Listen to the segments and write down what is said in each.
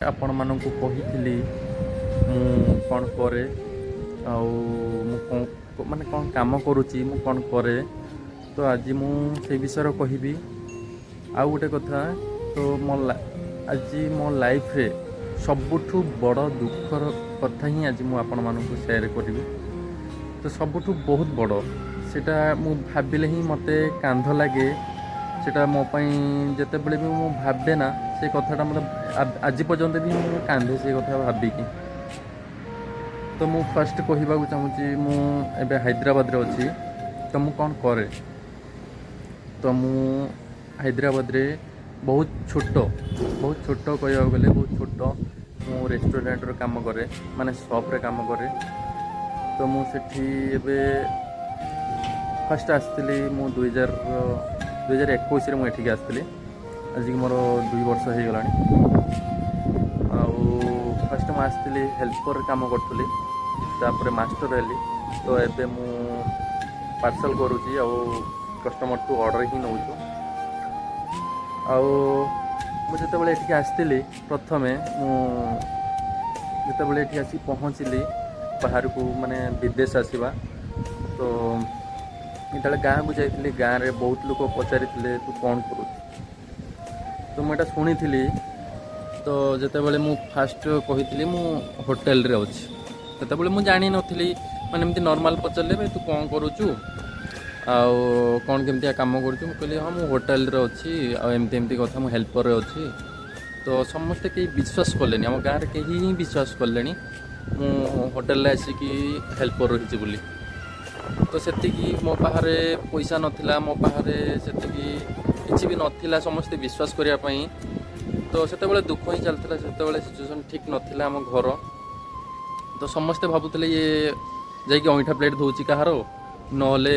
ଆପଣମାନଙ୍କୁ କହିଥିଲି ମୁଁ କ'ଣ କରେ ଆଉ ମୁଁ କ'ଣ, ମାନେ କ'ଣ କାମ କରୁଛି, ମୁଁ କ'ଣ କରେ, ତ ଆଜି ମୁଁ ସେଇ ବିଷୟରେ କହିବି। ଆଉ ଗୋଟେ କଥା ତ, ମୋ ଆଜି ମୋ ଲାଇଫ୍ରେ ସବୁଠୁ ବଡ଼ ଦୁଃଖର କଥା ହିଁ ଆଜି ମୁଁ ଆପଣମାନଙ୍କୁ ସେୟାର କରିବି। ତ ସବୁଠୁ ବହୁତ ବଡ଼ ସେଇଟା ମୁଁ ଭାବିଲେ ହିଁ ମୋତେ କାନ୍ଦ ଲାଗେ। ସେଇଟା ମୋ ପାଇଁ ଯେତେବେଳେ ବି ମୁଁ ଭାବେ ନା, ସେ କଥାଟା ମୋତେ ଆଜି ପର୍ଯ୍ୟନ୍ତ ବି ମୁଁ କାନ୍ଦେ ସେ କଥା ଭାବିକି। ତ ମୁଁ ଫାର୍ଷ୍ଟ କହିବାକୁ ଚାହୁଁଛି, ମୁଁ ଏବେ ହାଇଦ୍ରାବାଦରେ ଅଛି। ତ ମୁଁ କ'ଣ କରେ? ତ ମୁଁ ହାଇଦ୍ରାବାଦରେ ବହୁତ ଛୋଟ, ବହୁତ ଛୋଟ, କହିବାକୁ ଗଲେ ବହୁତ ଛୋଟ ମୁଁ ରେଷ୍ଟୁରାଣ୍ଟରେ କାମ କରେ, ମାନେ ସପ୍ରେ କାମ କରେ। ତ ମୁଁ ସେଠି ଏବେ ଫାର୍ଷ୍ଟ ଆସିଥିଲି ମୁଁ 2021ରେ ମୁଁ ଏଠିକି ଆସିଥିଲି। ଆଜିକି ମୋର 2 ବର୍ଷ ହେଇଗଲାଣି। ଆଉ ଫାର୍ଷ୍ଟ ମୁଁ ଆସିଥିଲି, ହେଲ୍ପର କାମ କରୁଥିଲି, ତାପରେ ମାଷ୍ଟର ହେଲି। ତ ଏବେ ମୁଁ ପାର୍ସଲ୍ କରୁଛି ଆଉ କଷ୍ଟମରଠୁ ଅର୍ଡ଼ର ହିଁ ନେଉଛୁ। ଆଉ ମୁଁ ଯେତେବେଳେ ଏଠିକି ଆସିଥିଲି ପ୍ରଥମେ, ମୁଁ ଯେତେବେଳେ ଏଠି ଆସି ପହଞ୍ଚିଲି, ବାହାରକୁ ମାନେ ବିଦେଶ ଆସିବା, ତ ଯେତେବେଳେ ଗାଁକୁ ଯାଇଥିଲି, ଗାଁରେ ବହୁତ ଲୋକ ପଚାରିଥିଲେ, "ତୁ କ'ଣ କରୁଛୁ?" ତ ମୁଁ ଏଇଟା ଶୁଣିଥିଲି। ତ ଯେତେବେଳେ ମୁଁ ଫାଷ୍ଟ କହିଥିଲି ମୁଁ ହୋଟେଲରେ ଅଛି, ସେତେବେଳେ ମୁଁ ଜାଣିନଥିଲି। ମାନେ ଏମିତି ନର୍ମାଲ୍ ପଚାରିଲେ, "ଭାଇ, ତୁ କ'ଣ କରୁଛୁ ଆଉ କ'ଣ କେମିତିଆ କାମ କରୁଛୁ?" ମୁଁ କହିଲି, "ହଁ, ମୁଁ ହୋଟେଲରେ ଅଛି ଆଉ ଏମିତି ଏମିତି କଥା, ମୁଁ ହେଲ୍ପରରେ ଅଛି।" ତ ସମସ୍ତେ କେହି ବିଶ୍ୱାସ କଲେନି। ଆମ ଗାଁରେ କେହି ହିଁ ବିଶ୍ୱାସ କଲେନି ମୁଁ ହୋଟେଲରେ ଆସିକି ହେଲ୍ପର ରହିଛି ବୋଲି। ତ ସେତିକି ମୋ ପାଖରେ ପଇସା ନଥିଲା, ମୋ ପାଖରେ ସେତିକି କିଛି ବି ନଥିଲା ସମସ୍ତେ ବିଶ୍ୱାସ କରିବା ପାଇଁ। ତ ସେତେବେଳେ ଦୁଃଖ ହିଁ ଚାଲିଥିଲା। ସେତେବେଳେ ସିଚୁଏସନ୍ ଠିକ୍ ନଥିଲା ଆମ ଘର। ତ ସମସ୍ତେ ଭାବୁଥିଲେ ଇଏ ଯାଇକି ଅଇଁଠା ପ୍ଲେଟ୍ ଧୋଉଛି କାହାର, ନହେଲେ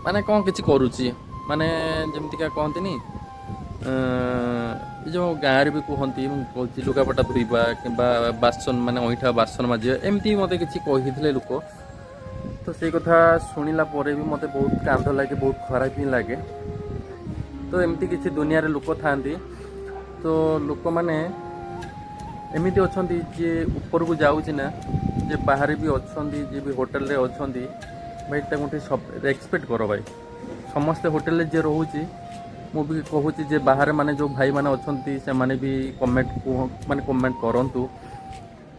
ମାନେ କ'ଣ କିଛି କରୁଛି। ମାନେ ଯେମିତିକା କହନ୍ତିନି, ଏ ଯେଉଁ ଗାଁରେ ବି କୁହନ୍ତି, ମୁଁ କହୁଛି, ଲୁଗାପଟା ଧୋଇବା କିମ୍ବା ବାସନ, ମାନେ ଅଇଁଠା ବାସନ ମାଜିବା, ଏମିତି ମୋତେ କିଛି କହିଥିଲେ ଲୋକ। ତ ସେଇ କଥା ଶୁଣିଲା ପରେ ବି ମୋତେ ବହୁତ କାନ୍ଦ ଲାଗେ, ବହୁତ ଖରାପ ହିଁ ଲାଗେ। ତ ଏମିତି କିଛି ଦୁନିଆରେ ଲୋକ ଥାଆନ୍ତି। ତ ଲୋକମାନେ ଏମିତି ଅଛନ୍ତି, ଯିଏ ଉପରକୁ ଯାଉଛି ନା, ଯିଏ ବାହାରେ ବି ଅଛନ୍ତି, ଯିଏ ବି ହୋଟେଲରେ ଅଛନ୍ତି, ଭାଇ, ତାଙ୍କୁ ଟିକେ ରେସପେକ୍ଟ କର ଭାଇ। ସମସ୍ତେ ହୋଟେଲରେ ଯିଏ ରହୁଛି, ମୁଁ ବି କହୁଛି ଯେ ବାହାରେ ମାନେ ଯେଉଁ ଭାଇମାନେ ଅଛନ୍ତି, ସେମାନେ ବି କମେଣ୍ଟ ମାନେ କମେଣ୍ଟ କରନ୍ତୁ।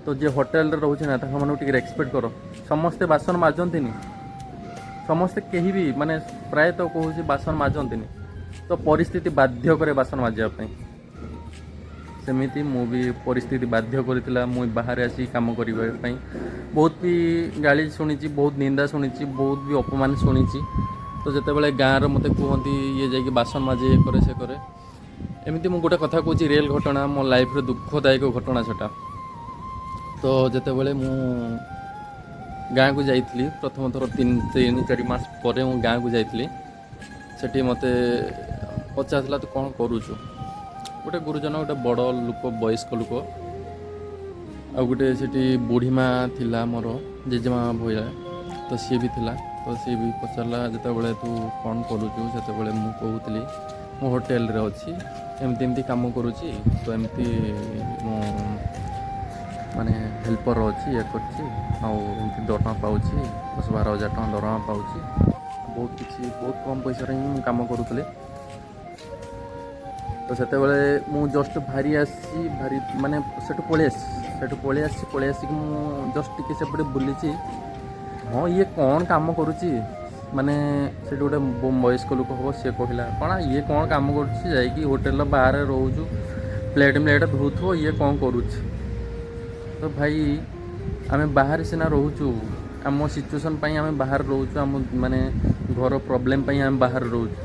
ତ ଯିଏ ହୋଟେଲରେ ରହୁଛି ନା, ତାଙ୍କମାନଙ୍କୁ ଟିକେ ରେସପେକ୍ଟ କର। ସମସ୍ତେ ବାସନ ମାଜନ୍ତିନି। ସମସ୍ତେ କେହି ବି, ମାନେ ପ୍ରାୟତଃ କହୁଛି, ବାସନ ମାଜନ୍ତିନି। ତ ପରିସ୍ଥିତି ବାଧ୍ୟ କରେ ବାସନ ମାଜିବା ପାଇଁ। ସେମିତି ମୁଁ ବି ପରିସ୍ଥିତି ବାଧ୍ୟ କରିଥିଲା ମୁଁ ବାହାରେ ଆସି କାମ କରିବା ପାଇଁ। ବହୁତ ବି ଗାଳି ଶୁଣିଛି, ବହୁତ ନିନ୍ଦା ଶୁଣିଛି, ବହୁତ ବି ଅପମାନ ଶୁଣିଛି। ତ ଯେତେବେଳେ ଗାଁର ମୋତେ କୁହନ୍ତି, ଇଏ ଯାଇକି ବାସନ ମାଜେ, ଇଏ କରେ, ସେ କରେ, ଏମିତି। ମୁଁ ଗୋଟେ କଥା କହୁଛି, ରିଏଲ୍ ଘଟଣା, ମୋ ଲାଇଫ୍ର ଦୁଃଖଦାୟକ ଘଟଣା ସେଟା। ତ ଯେତେବେଳେ ମୁଁ ଗାଁକୁ ଯାଇଥିଲି ପ୍ରଥମ ଥର, 3-4 ମାସ ପରେ ମୁଁ ଗାଁକୁ ଯାଇଥିଲି, ସେଠି ମୋତେ ପଚାରିଥିଲା, "ତୁ କ'ଣ କରୁଛୁ?" ଗୋଟେ ଗୁରୁଜନ, ଗୋଟେ ବଡ଼ ଲୋକ, ବୟସ୍କ ଲୋକ। ଆଉ ଗୋଟେ ସେଠି ବୁଢ଼ୀ ମା ଥିଲା, ମୋର ଜେଜେମା ଭଳିଆ, ତ ସିଏ ବି ଥିଲା। ତ ସିଏ ବି ପଚାରିଲା ଯେତେବେଳେ, "ତୁ କ'ଣ କରୁଛୁ?" ସେତେବେଳେ ମୁଁ କହୁଥିଲି, ମୁଁ ହୋଟେଲରେ ଅଛି, ଏମିତି ଏମିତି କାମ କରୁଛି, ତ ଏମିତି ମୁଁ ମାନେ ହେଲ୍ପର ଅଛି, ଇଏ କରୁଛି ଆଉ ଏମିତି ଦରମା ପାଉଛି, 10-12 ହଜାର ଟଙ୍କା ଦରମା ପାଉଛି। ବହୁତ କିଛି, ବହୁତ କମ୍ ପଇସାରେ ହିଁ ମୁଁ କାମ କରୁଥିଲି। ତ ସେତେବେଳେ ମୁଁ ଜଷ୍ଟ ବାହାରି ଆସିଛି, ଭାରି ମାନେ ସେଠୁ ପଳେଇ ଆସିଛି। ସେଠୁ ପଳେଇ ଆସିଛି, ପଳେଇ ଆସିକି ମୁଁ ଜଷ୍ଟ ଟିକେ ସେପଟେ ବୁଲିଛି। ହଁ, ଇଏ କ'ଣ କାମ କରୁଛି? ମାନେ ସେଠି ଗୋଟେ ବୟସ୍କ ଲୋକ ହେବ, ସିଏ କହିଲା, "କ'ଣ ଇଏ କ'ଣ କାମ କରୁଛି? ଯାଇକି ହୋଟେଲର ବାହାରେ ରହୁଛୁ, ପ୍ଲେଟ୍ ମ୍ଲେଟ୍ ଧୋଉଥିବ, ଇଏ କ'ଣ କରୁଛି?" ତ ଭାଇ, ଆମେ ବାହାରେ ସିନା ରହୁଛୁ, ଆମ ସିଚୁଏସନ୍ ପାଇଁ ଆମେ ବାହାରେ ରହୁଛୁ, ଆମ ମାନେ ଘର ପ୍ରୋବ୍ଲେମ୍ ପାଇଁ ଆମେ ବାହାରେ ରହୁଛୁ।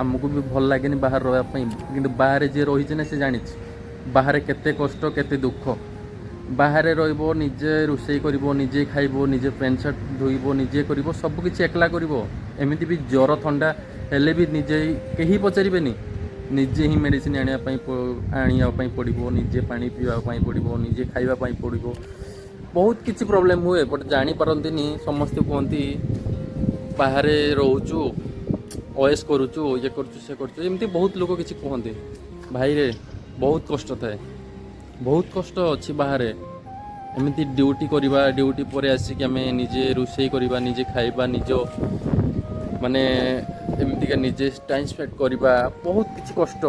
ଆମକୁ ବି ଭଲ ଲାଗେନି ବାହାରେ ରହିବା ପାଇଁ। କିନ୍ତୁ ବାହାରେ ଯିଏ ରହିଛି ନା, ସେ ଜାଣିଛି ବାହାରେ କେତେ କଷ୍ଟ, କେତେ ଦୁଃଖ। ବାହାରେ ରହିବ, ନିଜେ ରୋଷେଇ କରିବ, ନିଜେ ଖାଇବ, ନିଜେ ପ୍ୟାଣ୍ଟ ସାର୍ଟ ଧୋଇବ, ନିଜେ କରିବ, ସବୁ କିଛି ଏକଲା କରିବ। ଏମିତି ବି ଜ୍ୱର ଥଣ୍ଡା ହେଲେ ବି ନିଜେ, କେହି ପଚାରିବେନି, ନିଜେ ହିଁ ମେଡ଼ିସିନ ଆଣିବା ପାଇଁ ପଡ଼ିବ, ନିଜେ ପାଣି ପିଇବା ପାଇଁ ପଡ଼ିବ, ନିଜେ ଖାଇବା ପାଇଁ ପଡ଼ିବ। ବହୁତ କିଛି ପ୍ରୋବ୍ଲେମ୍ ହୁଏ, ବଟ୍ ଜାଣିପାରନ୍ତିନି। ସମସ୍ତେ କୁହନ୍ତି, ବାହାରେ ରହୁଛୁ, ଅଏସ କରୁଛୁ, ଇଏ କରୁଛୁ, ସେ କରୁଛୁ, ଏମିତି ବହୁତ ଲୋକ କିଛି କୁହନ୍ତି। ଭାଇରେ, ବହୁତ କଷ୍ଟ ଥାଏ। ବହୁତ କଷ୍ଟ ଅଛି ବାହାରେ। ଏମିତି ଡ୍ୟୁଟି କରିବା, ଡ୍ୟୁଟି ପରେ ଆସିକି ଆମେ ନିଜେ ରୋଷେଇ କରିବା, ନିଜେ ଖାଇବା, ନିଜ ମାନେ ଏମିତିକା ନିଜେ ଟାଇମ୍ ସ୍ପେଣ୍ଡ କରିବା, ବହୁତ କିଛି କଷ୍ଟ।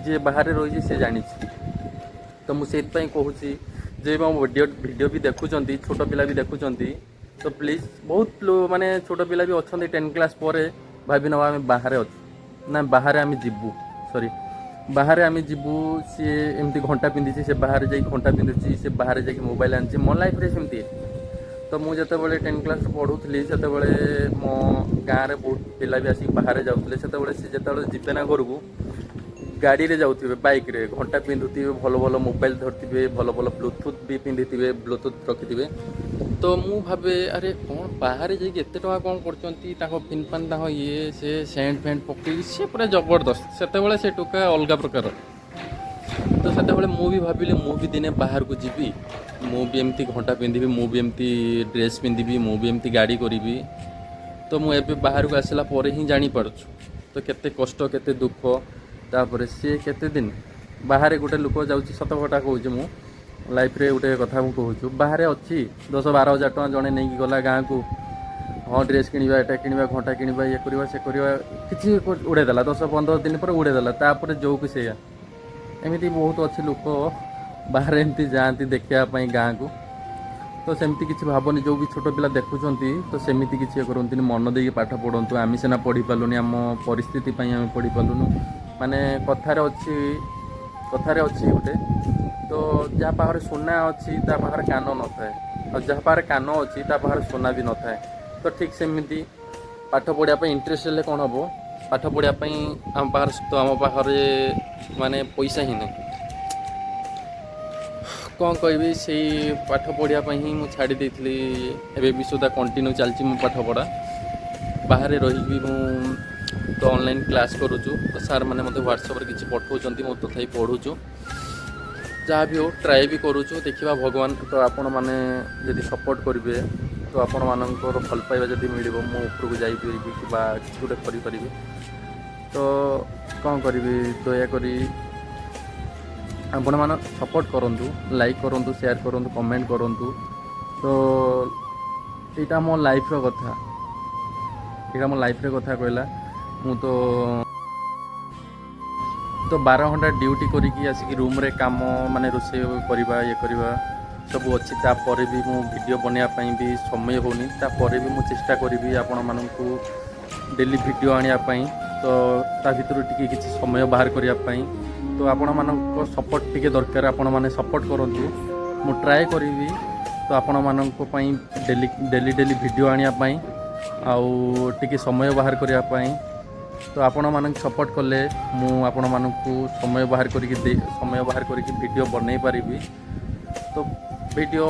ଯିଏ ବାହାରେ ରହିଛି, ସେ ଜାଣିଛି। ତ ମୁଁ ସେଇଥିପାଇଁ କହୁଛି ଯେ ମୋ ଭିଡ଼ିଓ ଭିଡ଼ିଓ ବି ଦେଖୁଛନ୍ତି, ଛୋଟ ପିଲା ବି ଦେଖୁଛନ୍ତି, ତ ପ୍ଲିଜ୍, ବହୁତ ମାନେ ଛୋଟ ପିଲା ବି ଅଛନ୍ତି, 10 କ୍ଲାସ୍ ପରେ ଭାବି ନେବା ଆମେ ବାହାରେ ଅଛୁ ନା ବାହାରେ ଆମେ ଯିବୁ, ସରି, ବାହାରେ ଆମେ ଯିବୁ। ସିଏ ଏମିତି ଘଣ୍ଟା ପିନ୍ଧିଛି, ସେ ବାହାରେ ଯାଇକି ଘଣ୍ଟା ପିନ୍ଧୁଛି, ସେ ବାହାରେ ଯାଇକି ମୋବାଇଲ ଆଣିଛି। ମୋ ଲାଇଫ୍ରେ ସେମିତି। ତ ମୁଁ ଯେତେବେଳେ 10 କ୍ଲାସ୍ ପଢ଼ୁଥିଲି, ସେତେବେଳେ ମୋ ଗାଁରେ ବହୁତ ପିଲା ବି ଆସିକି ବାହାରେ ଯାଉଥିଲେ। ସେତେବେଳେ ସେ ଯେତେବେଳେ ଯିବେ ନା ଘରକୁ, ଗାଡ଼ିରେ ଯାଉଥିବେ, ବାଇକ୍ରେ, ଘଣ୍ଟା ପିନ୍ଧୁଥିବେ, ଭଲ ଭଲ ମୋବାଇଲ ଧରିଥିବେ, ଭଲ ଭଲ ବ୍ଲୁଟୁଥ୍ ବି ପିନ୍ଧିଥିବେ, ବ୍ଲୁଟୁଥ୍ ରଖିଥିବେ। ତ ମୁଁ ଭାବେ, ଆରେ କ'ଣ ବାହାରେ ଯାଇକି ଏତେ ଟଙ୍କା କ'ଣ କରୁଛନ୍ତି? ତାଙ୍କ ଫିନ୍ଫାନ୍, ତାଙ୍କ ଇଏ ସେ ସେଣ୍ଟ ଫେଣ୍ଟ ପକେଇକି ସେ ପୁରା ଜବରଦସ୍ତ। ସେତେବେଳେ ସେ ଟୋକା ଅଲଗା ପ୍ରକାର। ତ ସେତେବେଳେ ମୁଁ ବି ଭାବିଲି, ମୁଁ ବି ଦିନେ ବାହାରକୁ ଯିବି, ମୁଁ ବି ଏମିତି ଘଣ୍ଟା ପିନ୍ଧିବି, ମୁଁ ବି ଏମିତି ଡ୍ରେସ୍ ପିନ୍ଧିବି, ମୁଁ ବି ଏମିତି ଗାଡ଼ି କରିବି। ତ ମୁଁ ଏବେ ବାହାରକୁ ଆସିଲା ପରେ ହିଁ ଜାଣିପାରୁଛୁ ତ କେତେ କଷ୍ଟ, କେତେ ଦୁଃଖ। ତାପରେ ସିଏ କେତେ ଦିନ ବାହାରେ ଗୋଟେ ଲୋକ ଯାଉଛି, ସତ କଥା କହୁଛି ମୁଁ, ଲାଇଫ୍ରେ ଗୋଟେ କଥା ମୁଁ କହୁଛୁ, ବାହାରେ ଅଛି, 10-12 ହଜାର ଟଙ୍କା ଜଣେ ନେଇକି ଗଲା ଗାଁକୁ, ହଁ, ଡ୍ରେସ୍ କିଣିବା, ଏଇଟା କିଣିବା, ଘଣ୍ଟା କିଣିବା, ଇଏ କରିବା, ସେ କରିବା, କିଛି ଉଡ଼େଇ ଦେଲା। 10-15 ଦିନ ପରେ ଉଡ଼େଇ ଦେଲା। ତାପରେ ଯୋଉକୁ ସେଇଆ। ଏମିତି ବହୁତ ଅଛି ଲୋକ ବାହାରେ ଏମିତି ଯାଆନ୍ତି ଦେଖିବା ପାଇଁ ଗାଁକୁ। ତ ସେମିତି କିଛି ଭାବନି। ଯେଉଁ ବି ଛୋଟ ପିଲା ଦେଖୁଛନ୍ତି, ତ ସେମିତି କିଛି ଇଏ କରନ୍ତିନି, ମନ ଦେଇକି ପାଠ ପଢ଼ନ୍ତୁ। ଆମେ ସିନା ପଢ଼ିପାରିଲୁନି, ଆମ ପରିସ୍ଥିତି ପାଇଁ ଆମେ ପଢ଼ିପାରିଲୁନୁ। ମାନେ କଥାରେ ଅଛି ଗୋଟେ ତ, ଯାହା ପାଖରେ ସୁନା ଅଛି ତା ପାଖରେ କାନ ନଥାଏ, ଆଉ ଯାହା ପାଖରେ କାନ ଅଛି ତା ପାଖରେ ସୁନା ବି ନଥାଏ। ତ ଠିକ୍ ସେମିତି ପାଠ ପଢ଼ିବା ପାଇଁ ଇଣ୍ଟରେଷ୍ଟ ହେଲେ କ'ଣ ହେବ? ପାଠ ପଢ଼ିବା ପାଇଁ ଆମ ପାଖରେ ତ ଆମ ପାଖରେ ମାନେ ପଇସା ହିଁ ନାହିଁ। କ'ଣ କହିବି, ସେଇ ପାଠ ପଢ଼ିବା ପାଇଁ ହିଁ ମୁଁ ଛାଡ଼ି ଦେଇଥିଲି। ଏବେ ବି ସୁଦ୍ଧା କଣ୍ଟିନ୍ୟୁ ଚାଲିଛି ମୋ ପାଠପଢ଼ା। ବାହାରେ ରହିକି ମୁଁ ତ ଅନଲାଇନ୍ କ୍ଲାସ୍ କରୁଛୁ। ତ ସାର୍ ମାନେ ମୋତେ ହ୍ୱାଟ୍ସଆପ୍ରେ କିଛି ପଠାଉଛନ୍ତି, ମୁଁ ତଥାପି ପଢ଼ୁଛୁ। ଯାହା ବି ହଉ, ଟ୍ରାଏ ବି କରୁଛୁ। ଦେଖିବା ଭଗବାନ। ତ ଆପଣମାନେ ଯଦି ସପୋର୍ଟ କରିବେ, ତ ଆପଣମାନଙ୍କର ଭଲ ପାଇବା ଯଦି ମିଳିବ, ମୁଁ ଉପରକୁ ଯାଇପାରିବି କିମ୍ବା କିଛି ଗୋଟେ କରିପାରିବି। ତ କ'ଣ କରିବି, ଦୟାକରି ଆପଣମାନେ ସପୋର୍ଟ କରନ୍ତୁ, ଲାଇକ୍ କରନ୍ତୁ, ସେୟାର କରନ୍ତୁ, କମେଣ୍ଟ କରନ୍ତୁ। ତ ଏଇଟା ମୋ ଲାଇଫ୍ର କଥା, ଏଇଟା ମୋ ଲାଇଫ୍ର କଥା କହିଲା। ମୁଁ ତ ତ 12 ଘଣ୍ଟା ଡ୍ୟୁଟି କରିକି ଆସିକି ରୁମ୍ରେ କାମ, ମାନେ ରୋଷେଇ କରିବା, ଇଏ କରିବା ସବୁ ଅଛି। ତାପରେ ବି ମୁଁ ଭିଡ଼ିଓ ବନେଇବା ପାଇଁ ବି ସମୟ ହେଉନି। ତାପରେ ବି ମୁଁ ଚେଷ୍ଟା କରିବି ଆପଣମାନଙ୍କୁ ଡେଲି ଭିଡ଼ିଓ ଆଣିବା ପାଇଁ, ତ ତା ଭିତରୁ ଟିକେ କିଛି ସମୟ ବାହାର କରିବା ପାଇଁ। ତ ଆପଣମାନଙ୍କ ସପୋର୍ଟ ଟିକେ ଦରକାର। ଆପଣମାନେ ସପୋର୍ଟ କରନ୍ତୁ, ମୁଁ ଟ୍ରାଏ କରିବି ତ ଆପଣମାନଙ୍କ ପାଇଁ ଡେଲି ଡେଲି ଡେଲି ଭିଡ଼ିଓ ଆଣିବା ପାଇଁ ଆଉ ଟିକେ ସମୟ ବାହାର କରିବା ପାଇଁ। ତ ଆପଣମାନଙ୍କୁ ସପୋର୍ଟ କଲେ ମୁଁ ଆପଣମାନଙ୍କୁ ସମୟ ବାହାର କରିକି ଭିଡ଼ିଓ ବନେଇ ପାରିବି। ତ ଭିଡ଼ିଓ